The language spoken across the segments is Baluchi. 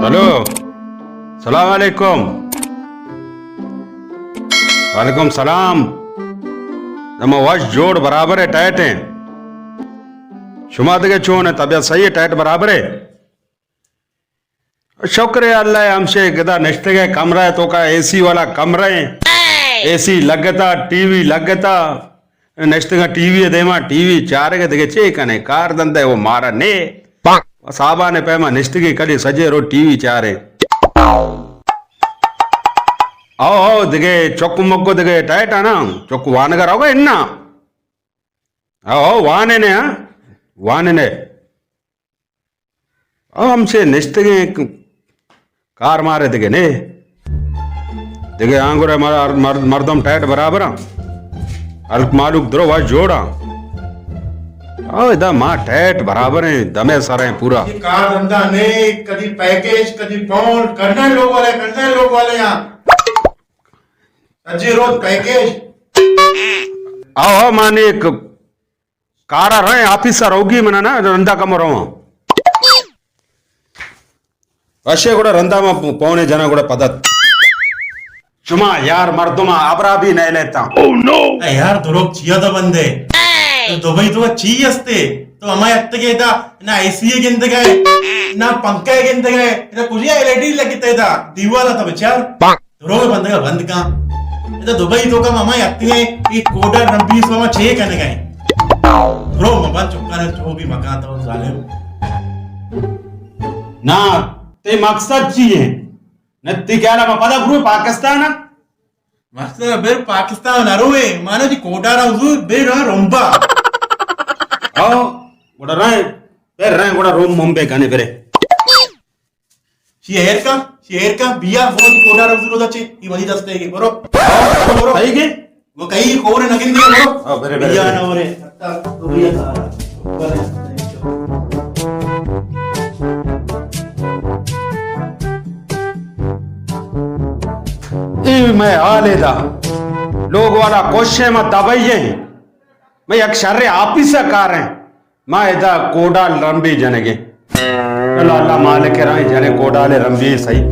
ہلو، سلام علیکم۔ وعلیکم سلام۔ ہما وش جوڑ برابر ہے، ٹائٹ ہیں۔ شما دگہ چون ہے؟ طبیعت صحیح ہے؟ ٹائٹ برابر ہے؟ شکر ہے اللہ ہے، ہمشے گدا نشتگے کمرہ ہے، توکا اے سی والا کمرہ ہے، اے سی لگتا، ٹی وی لگتا، نشتگا ٹی وی دیما، ٹی وی چارگے، دگہ چے کنے؟ کار دندے وہ مارا نے۔ بس آبانے پیما نشتگی، کلی سجے رو ٹی وی چارے۔ او، او، دگہ چک مکو دگہ ٹائٹ آنا، چک وانگا روگا انا۔ او، او، وانے نے، ہاں؟ وانے نے۔ او ہمشے نشتگیں، کار مارے دگہ نے۔ دگہ آنگرے مر-، مر-، مردم ٹائٹ برابر ہاں۔ ہلک مالوک درو واش جوڑ ہاں۔ او ادا ما ٹائٹ برابر ہیں، دمے سر ہیں پورا۔ یہ کار دھندا نے، کدی پیکج، کدی پاؤنڈ، کرنا لوگ والے، کرنا لوگ والے یہاں۔ سجی روز پیکج۔ آو، آو، مانے ایک کارا رہے آفیسر ہوگی منا نا، رندا کم رہا۔ وشے گڑا رندا ما پونے جنا گڑا پدت۔ شما یار مردما ابرا بھی نہیں لیتا۔ اے یار دروگ چیا دا بندے؟ دبئی تو چی ہستے؟ تو ہما اتگے دا، نہ اے سی گندگے، نہ پنکھا گندگے، نہ کجا ایل ای ڈی لگتے دا، دیوالا تا بچار۔ دروگ بندگا بند کن۔ ادا دبئی تو کم ہما اتگے، ای کوڈا رمبی سو ہما چے کنگے۔ درو مبند چکانے چو بھی مکان تو ظالم۔ نا، تے مقصد چی ہے؟ نہ تی کہلا ما پدا برو پاکستان؟ مقصد بر پاکستان نہ روے، مانا جی کوڈا را حضور بر رہا رومبا۔ او، گڑا رہے، بر رہے گڑا روم ممبے کنے برے۔ شی ایر کا، شی ایر کا، بیا، برو جی کوڈا را حضور دا چے، ای ولی دستے گے، برو۔ برو۔ صحیح گے؟ وہ کئی کور نہ گندی، برو۔ ہاں، برے، برے، بیا برے۔ نہ ورے۔ اے میں حال ادا۔ لوگ والا کوشے ما دبئی ہیں۔ میں یک شر آفیس کار ہیں۔ ما ادا کوڈال رمبی جنگے۔ اللہ، اللہ مالک رائیں جنے کوڈال رمبی صحیح۔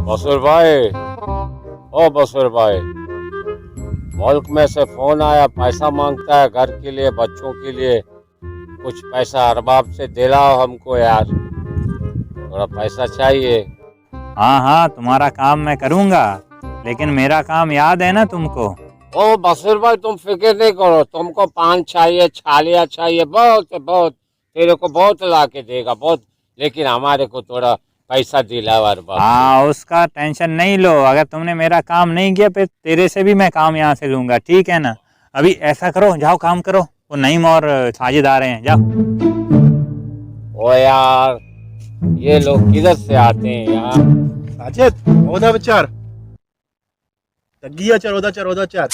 بصیر بھائی، او بصیر بھائی، ملک میں سے فون آیا، پیسہ مانگتا ہے گھر کے لیے، بچوں کے لیے، کچھ پیسہ ارباب سے دلاؤ ہم کو یار، تھوڑا پیسہ چاہیے۔ ہاں ہاں، تمہارا کام میں کروں گا، لیکن میرا کام یاد ہے نا تم کو۔ او بصیر بھائی، تم فکر نہیں کرو، تم کو پان چاہیے، چھالیا چاہیے، بہت ہے، بہت، تیرے کو بہت لا کے دے گا، بہت، لیکن ہمارے کو تھوڑا پیسہ دلاؤ ارباب سے۔ ہاں، اس کا ٹینشن نہیں لو، اگر تم نے میرا کام نہیں کیا، پھر تیرے سے بھی میں کام یہاں سے لوں گا، ٹھیک ہے نا؟ ابھی ایسا کرو، جاؤ کام کرو۔ وہ نعیم اور ساجد آ رہے ہیں، جاؤ۔ او یار، یہ لوگ کدھر سے آتے ہیں یار؟ ساجد، اودا بچار۔ تگیا چار، اودا چار، اودا چار۔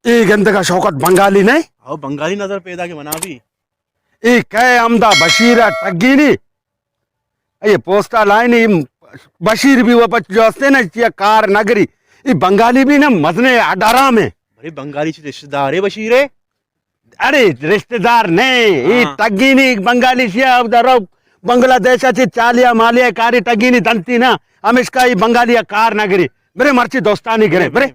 اے گندگا شوکت بنگالی نہیں؟ او بنگالی نظر پیدا کے منا بھی۔ اے کئے ہمدا بشیر ء ٹگینی؟ اے پوسٹا لائنی بشیر بھی وہ بچ جو ہستے نا، چیا کار نگری۔ اے بنگالی بھی نا مزنے اڈارام ہے۔ بھئی بنگالی چی رشتہ دار ہے بشیر ہے؟ اڑے رشتہ دار نہیں، اے ہاں۔ ٹگینی بنگالی شیا اب در بنگلہ دیش چی چالیا مالیا کاری ٹگینی دنتی نا، ہمیشکا اے بنگالی کار نگری۔ برے مرچی دوستانی گرے، برے۔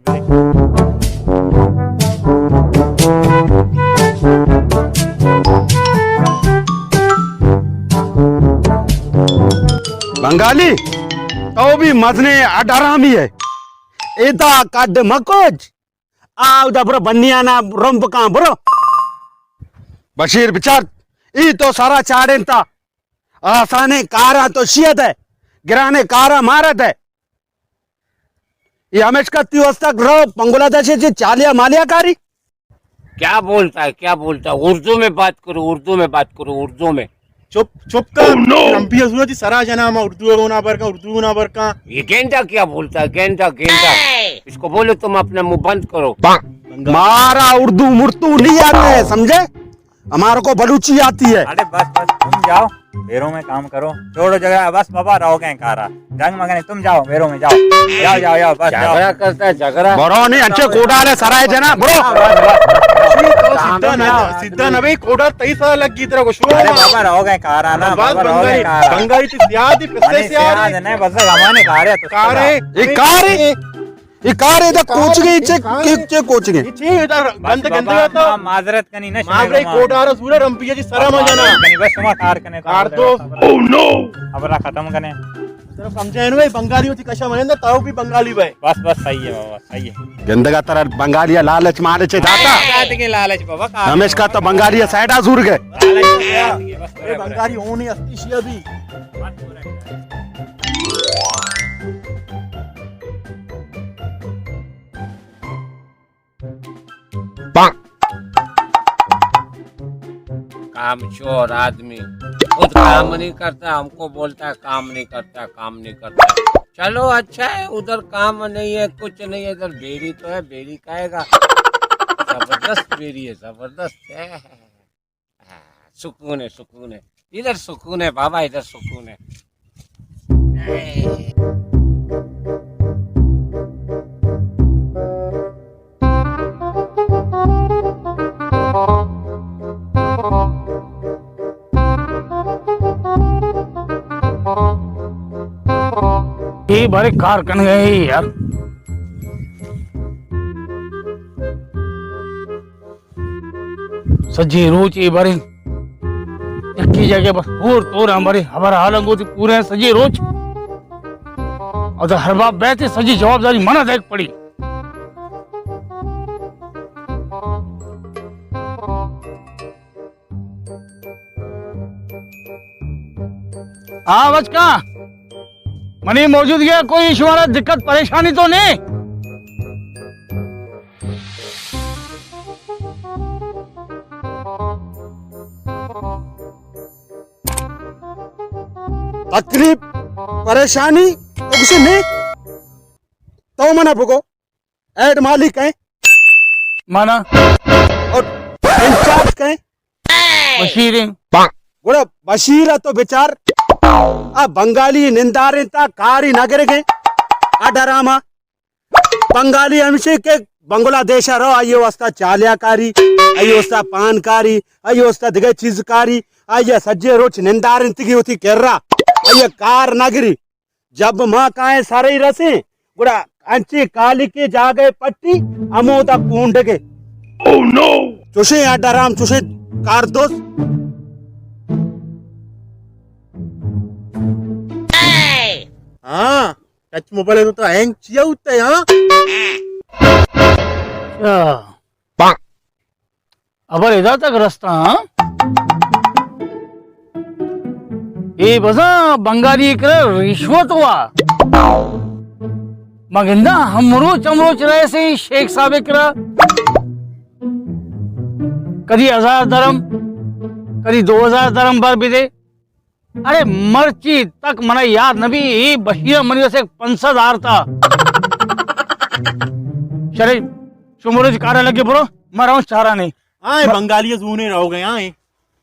بنگالی، تو بھی مزنے اڈرامی ہے۔ ادا کڈ مکوج۔ آ، ادا برو بنیانا رمب کان، برو۔ بشیر بچار، ای تو سارا چاڑینتا۔ آسانیں کاراں تو شیت ہے، گرانیں کاراں مارت ہے۔ یہ ہمیشہ تی واسطہ رو بنگلہ دیش چے چالیا مالیا کاری۔ کیا بولتا ہے، کیا بولتا ہے؟ اردو میں بات کرو، اردو میں بات کرو، اردو میں۔ چپ، چپ کر۔ رمپی ءَ زورا تی سرا جنا، ما اردو گونا برکا، اردو گونا برکا۔ یہ گینڈا کیا بولتا ہے؟ گینڈا، گینڈا۔ اس کو بولو تم اپنا منہ بند کرو۔ مارا اردو مردو نہیں آتا ہے، سمجھے؟ ہمارے کو بلوچی آتی ہے۔ ارے بس، بس، تم جاؤ، بیرو میں کام کرو، چھوڑو جھگڑا، بس بابا، رہو گئے کارا، جنگ مگنے، تم جاؤ، بیرو میں جاؤ، جاؤ، جاؤ، جاؤ، بس جاؤ۔ جھگڑا کرتا ہے، جھگڑا۔ برو نہیں، اچھے کوڈا لے سرائے جنا، برو۔ بس، بس، بس۔ سیدھا نہ، سیدھا نہ بھائی، کوڈا تئی سا لگ گئی تیرا کو، شروع ارے بابا، رہو گئے کارا نا، بس بابا، رہو گئے بنگالی، کارا۔ بنگالی تی سیاد ہی، پسے نہیں، سیاد سیاد ہی۔ نہیں، بس ہمانے کارے تو کارے۔ یہ کارے۔ یہ کارے دا کوچگے، چے، چے، چے کوچگے؟ یہ چے دا گند بس گندگا بابا، تو؟ ما معذرت کنی نہ، معذرت شمے کوڈارا زورا رمپی ءَ تی سرا ما جنا۔ کنی بس شما کار کنے تو کار تو۔ او نو! خبر ختم کنے۔ ترا سمجھائے نو بھائی، بنگالی ہوتی کشا منے، تو بھی بنگالی بھائی۔ بس، بس، صحیح ہے بابا، صحیح ہے۔ گندگا ترا بنگالی لالچ مالچ داتا۔ دات کے لالچ بابا، کار ہمیشہ تو بنگالی سائیڈا زور گئے۔ لالچ دات کے، بس، اے برابر۔ بنگالی ہونی استی شیا بھی۔ بس، برابر۔ کام چور آدمی خود کام نہیں کرتا، ہم کو بولتا ہے کام نہیں کرتا، کام نہیں کرتا۔ چلو اچھا ہے، ادھر کام نہیں ہے، کچھ نہیں ہے، ادھر بیڑی تو ہے، بیڑی کھائے گا۔ زبردست بیڑی ہے، زبردست ہے۔ ہاں، سکون ہے، سکون ہے۔ ادھر سکون ہے بابا، ادھر سکون ہے۔ یہ بارے کار کن گئے یار۔ سجی روچ اے باریں یکی جگہ بس ہور تور ہم باریں خبر حالاں گوتی پورے سجی روچ۔ اور ہر باب بیتے سجی جوابداری منا دیکھ پڑی۔ ہاں بچکا، منی موجودگی ءَ کوئی شمارا دقت پریشانی تو نہیں؟ تکلیف، پریشانی تو کسی نہیں؟ تو منا بگو۔ ایڈ مالک ہیں؟ مانا؟ اور انچارج کئے؟ بشیر ہیں۔ گڑا بشیر تو بچار، آ بنگالی ننداریں تا کاری نہ گرگے۔ آ ڈرامہ بنگالی ہمیشہ کہ بنگلہ دیش رو، آئی واسطہ چالیا کاری، آئی واسطہ پان کاری، آئی واسطہ دگہ چیز کاری، آئی سجے روچ ننداریں تگی ہوتی کرا، آئی کار نہ گری۔ جب ما کائیں سرئی رسیں، گڑا انچیں کالکے جاگہے پٹی، ہمودا کونڈگے۔ او نو! چوشیں اڈ حرام، چوشیں کاردوست۔ ہاں، ٹچ موبائل تو، تو ہینگ چیا ہوتا ہے، ہاں؟ اچھا۔ ہبر ادا تک رستا، ہاں؟ اے بزاں بنگالی کرا رشوت وا۔ ما گنداں ہم روچ ہم روچ رئیسیں شیخ صاحب کرا۔ کدی ہزار درم، کدی دو ہزار درم بر بدے۔ ارے مرچی تک منا یاد نبی، اے بشیر منی اسے پنچ سد آرتا۔ چلے، شمرج کارا لگے برو، ما رہوں چارا نہیں۔ آئے بنگالی زونے رہو گئے، آئے۔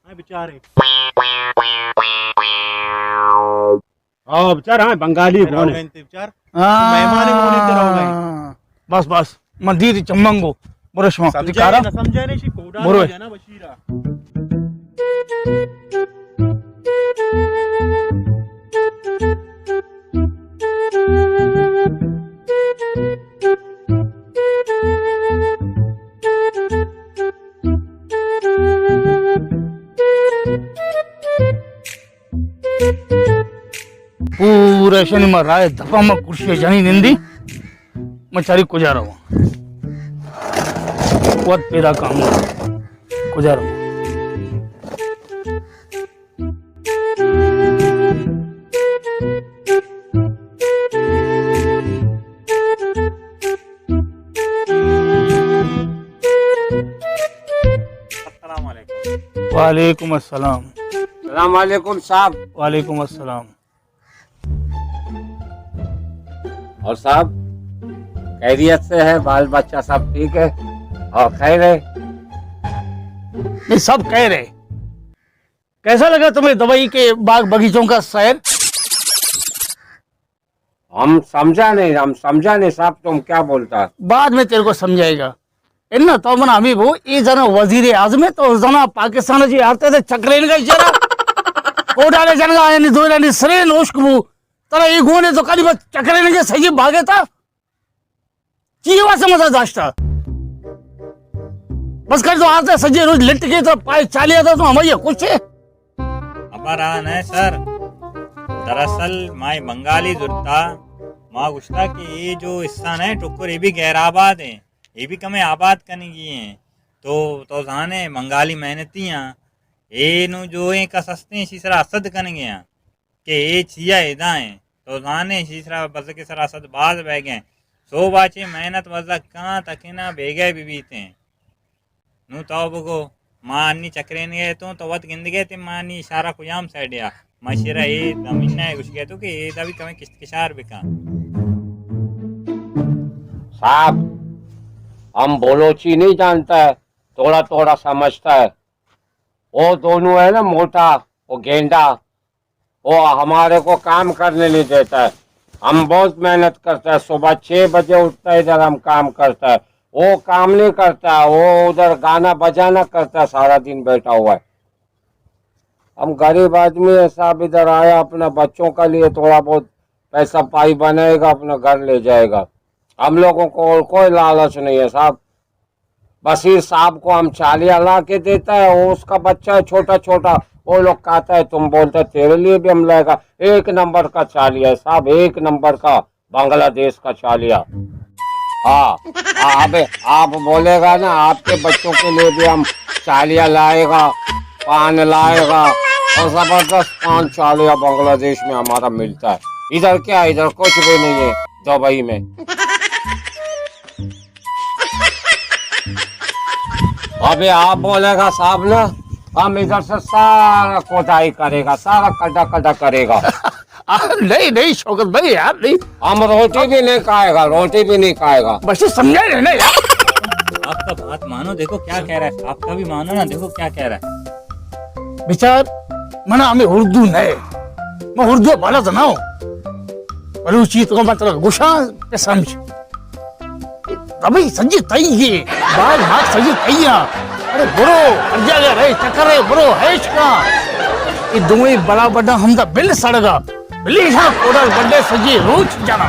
آئے بیچارے۔ ہاں، بیچار، ہاں، بنگالی رہو گونے۔ گئے انت بیچار۔ ہاں۔ مہمان ہونے تے رہو گئے۔ بس، بس، من دید چمنگو۔ برو شما، سمجھائے کارا۔ نہ سمجھائے نہیں، شی کوڈا برو۔ ہو جانا بشیرا۔ پورا شنی ما رائے دفعہ ما کرسی جنی نندی، ما چاری کجا رواں؟ وت پیدا کام کجا رواں؟ وعلیکم السلام۔ السلام علیکم صاحب۔ وعلیکم السلام۔ اور صاحب، خیریت سے ہے؟ بال بچہ سب ٹھیک ہے؟ اور خیر ہے؟ یہ سب خیر ہے۔ کیسا لگا تمہیں دبئی کے باغ بغیچوں کا سیر؟ ہم سمجھا نہیں، ہم سمجھا نہیں صاحب، تم کیا بولتا؟ بعد میں تیرے کو سمجھائے گا۔ اناں تو من ہمے بو، اے زنا وزیر اعظم ہے، تو زنا پاکستان جی آرتے تے چکرین گئے چرا۔ کوڈالے جنگا یعنی دو یعنی سرے نوشک بو۔ ترا اے گونے تو کلی بس چکرین گئے سجی بھاگے تا۔ چی واسطہ مزہ داشتا؟ بس کر تو آرتے سجی روز لٹ کے تو پائے چالیا تھا تو ہماری کچھ ہے۔ خبر آ نہ سر، دراصل ما اے بنگالی زرتا، ما گوشتا کہ اے جو حصہ نہ ٹکر اے بھی غیر آباد ہیں، اے بھی کمیں آباد کنگی ہیں۔ تو، تو زانے بنگالی محنتی ہیں، اے نو جو ایں کس ہستے ہیں، اسی سرا حسد کنگے ہیں کہ اے چیا ادا ہیں۔ تو زانے اسی سرا بزگ سرا حسد باز بہ گئے۔ سوبا چے محنت بزگ کان تکنا بیگہ بہ بیتے ہیں۔ نوں تو بگو، ما انی چکرینگے اتوں، تو وت گندگے تے ما انی اشارہ کجام سائیڈ ءَ؟ ما شیرا اے زمین ءَ گوش گئے تو کہ اے دا بھی کمیں کشت کشار بکن۔ صاحب، ہم بلوچی نہیں جانتا ہے، تھوڑا تھوڑا سمجھتا ہے۔ وہ دونوں ہے نا موٹا، وہ گینڈا، وہ ہمارے کو کام کرنے نہیں دیتا ہے۔ ہم بہت محنت کرتا ہے، صبح چھ بجے اٹھتا ہے، ادھر ہم کام کرتا ہے۔ وہ کام نہیں کرتا، وہ ادھر گانا بجانا کرتا ہے، سارا دن بیٹھا ہوا ہے۔ ہم غریب آدمی ہیں صاحب، ادھر آیا اپنا بچوں کے لیے تھوڑا بہت پیسہ پائی بنائے گا، اپنا گھر لے جائے گا۔ ہم لوگوں کو اور کوئی لالچ نہیں ہے صاحب۔ بصیر صاحب کو ہم چالیا لا کے دیتا ہے، وہ اس کا بچہ ہے چھوٹا چھوٹا، وہ لوگ کہتا ہے، تم بولتا ہے، تیرے لیے بھی ہم لائے گا۔ ایک نمبر کا چالیا ہے صاحب، ایک نمبر کا بنگلہ دیش کا چالیا۔ ہاں، ہاں، اب آپ بولے گا نا، آپ کے بچوں کے لیے بھی ہم چالیا لائے گا، پان لائے گا، اور زبردست پان چالیا بنگلہ دیش میں ہمارا ملتا ہے۔ ادھر کیا، ادھر کچھ بھی نہیں ہے دبئی میں۔ ابھی آپ بولے گا صاحب نا، ہم ادھر سے سارا کھدائی کرے گا، سارا کڈا کڈا کرے گا۔ آ، نہیں، نہیں، شوکت بھائی، یار، نہیں۔ ہم روٹی بھی نہیں کھائے گا، روٹی بھی نہیں کھائے گا۔ بس یہ سمجھا رہے نا یار۔ آپ کا بات مانو، دیکھو کیا کہہ رہا ہے، آپ کا بھی مانو نا، دیکھو کیا کہہ رہا ہے۔ بچار، منا ہمیں اردو نہ ہے، میں اردو بھلا تو نہ ہوں، بلوچی تو مطلب گشاں پہ سمجھ۔ دبئی سجی تئی ہے، باغ ماغ سجی تئی ہے۔ ارے برو، ہر جگہ رہے، چکر رہے، برو، عیش کا۔ یہ دوئیں بلا بڈا ہم دا بل سڑگا۔ بلی شاہ کوڈل بڈے سجی روچ جنا۔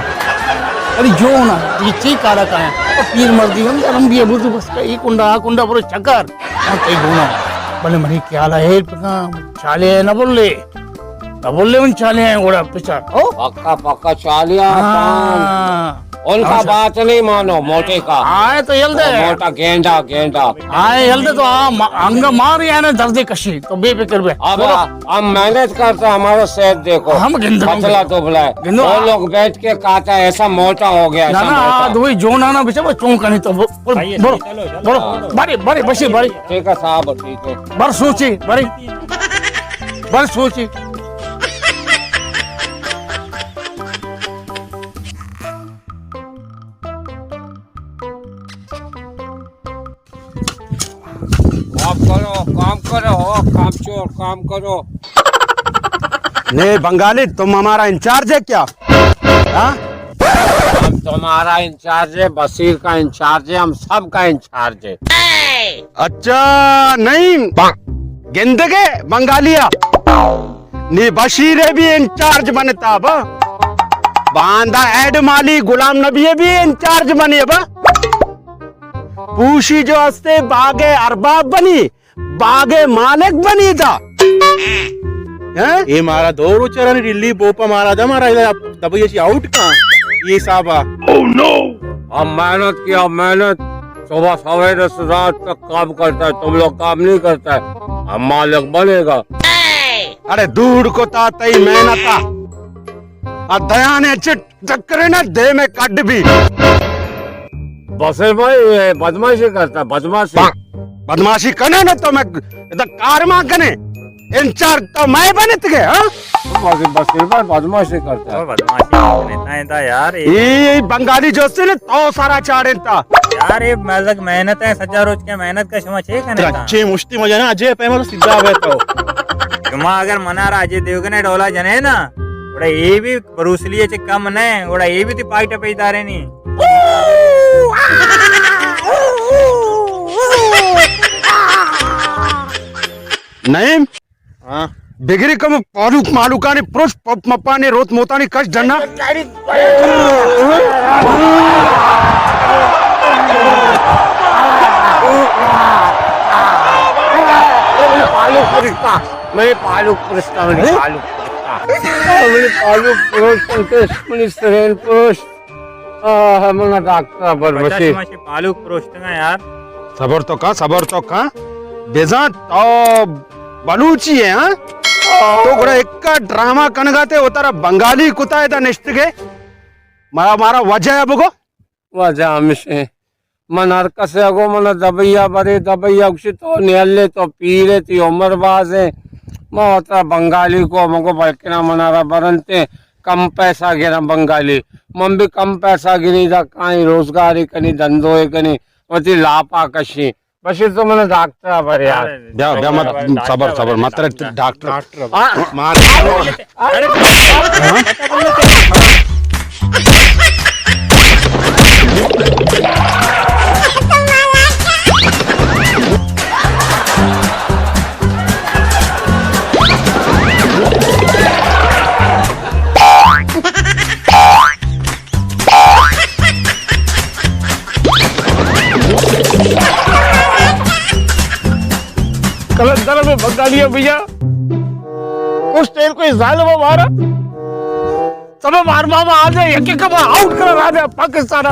ارے جو نا، یہ چی کارا کا ہے؟ او پیر مردی ہم دا رمبی ابو تو بس کا، یہ کنڈا، آ کنڈا برو چکر۔ ہاں، تئی گونا۔ بلے منی خیال ہے، پکا چالے نہ بولے۔ نہ بولے ان چالے ہیں گوڑا پچا۔ او؟ پکا، پکا چالیا ہاں۔ پان۔ ان کا اچھا۔ بات نہیں مانو، موٹے کا۔ آئے تو یل دے۔ موٹا گینڈا، گینڈا۔ آئے یل دے تو آ ما-، انگا مار یعنی درد کشی، تو بے فکر بے۔ اب برو۔ ہم محنت کرتے ہیں، ہمارا صحت دیکھو۔ ہم گندو۔ پتلا دبلا ہے۔ گندو۔ وہ لوگ بیٹھ کے کھاتا ہے، ایسا موٹا ہو گیا، نہ، ایسا نہ، موٹا۔ آ دوئی جو نہ، نہ، بچے وہ چون کنی تو وہ، برو، آئیے، برو، چلو، چلو، برو۔ چلو۔ بڑے، بڑے، بشی، بڑے۔ ٹھیک ہے صاحب، ٹھیک ہے۔ بر سوچی، بڑے۔ بر سوچی۔ کام کرو، کام کرو، کام چور، کام کرو۔ نہیں بنگالی، تم ہمارا انچارج ہے کیا؟ ہاں؟ ہم تمہارا انچارج ہے، بصیر کا انچارج ہے، ہم سب کا انچارج ہے۔ اچھا، نہیں۔ گندگے بنگالیا۔ نی بشیر بھی انچارج بنتا با۔ باندا ایڈم علی غلام نبی بھی انچارج بنے با۔ پوشی جو ہستے باغ ارباب بنی، باغ مالک بنی دا۔ ہیں؟ یہ مارا دو روچ رانی ڈلی بوپا مارا دا مارا ادا دبئی چی آؤٹ کا۔ یہ صاحبا۔ ہم محنت کیا، محنت۔ صبح سویرے سے رات تک کام کرتا ہے، تم لوگ کام نہیں کرتا ہے، ہم مالک بنے گا۔ ارے دور کو تا تئی محنت آ۔ اور دیانے چٹ ٹکرے نا دے میں کڈ بھی۔ بصیر بھائی، یہ بدمعاشی کرتا ہے، بدمعاشی۔ بدمعاشی کنے نا تو میں دا کار ما کنے۔ انچار تو میں بنت گئے، ہاں؟ بس، بس، یہ بات بدمعاشی کرتا ہے۔ اور بدمعاشی کرتا ہے، تا یار، یہ اے، اے بنگالی جو سے نے تو سارا چاڑے تا۔ یار، یہ مزگ محنت ہے، سجا روچ کے محنت کا شما چے کنے تا؟ چے مشتی مجا نا، اجے پیما تو سیدھا بیتا ہو۔ شما اگر منا را اجے دیوگنے ڈولا جنے نا، بڑا یہ بھی بروسلی چ کم نہ، گڑا اے بھی تی پائی ٹپئی دارے نی۔ نعیم؟ ہاں؟ بگری کم پالوک مالوکانی پروش پپ مپانی روت موتانی کش ڈنا۔ پالوک پرشتہ، میں پالوک پرشتہ، میں پالوک پرشتہ، میں پالوک پروش، منی سرین پروش۔ آہ، من ڈاکٹر ءَ بر بچا، بشی۔ شما چے پالوک پروشتگاں یار۔ صبر تو کن، صبر تو کن۔ بزاں تو بلوچی ئے، ہاں؟ تو گڑا اکا ڈرامہ کنگا تے، وتارا بنگالی کتا ئے، تا نشتگے۔ مارا، مارا وجہ ءَ بگو۔ وجہ ہمیش ایں۔ من ہر کسے ءَ گوں من دبئی ءَ برے، دبئی ءَ گوشی تو نیلے، تو پیرے، تی عمر بازیں۔ ما وترا بنگالی کو مگو بلکنا منارا برنتے، کم پیسہ گرن بنگالی۔ من بھی کم پیسہ گری، دا کائیں روزگاری کنی، دندوئے کنی، وتی لاپا کشی۔ بشیر تو من ڈاکٹر ءَ بر یار۔ بیا، بیا، مت، صبر، صبر، مت رکھ، ڈاکٹر۔ ڈاکٹر۔ آ۔ مار۔ کلندر میں بنگالی ہے بھیا، اس ٹائم کوئی ظالم ہمارا تمہیں مار ماما آ جائے، یک یک کا آؤٹ کرا رہا ہے پاکستان۔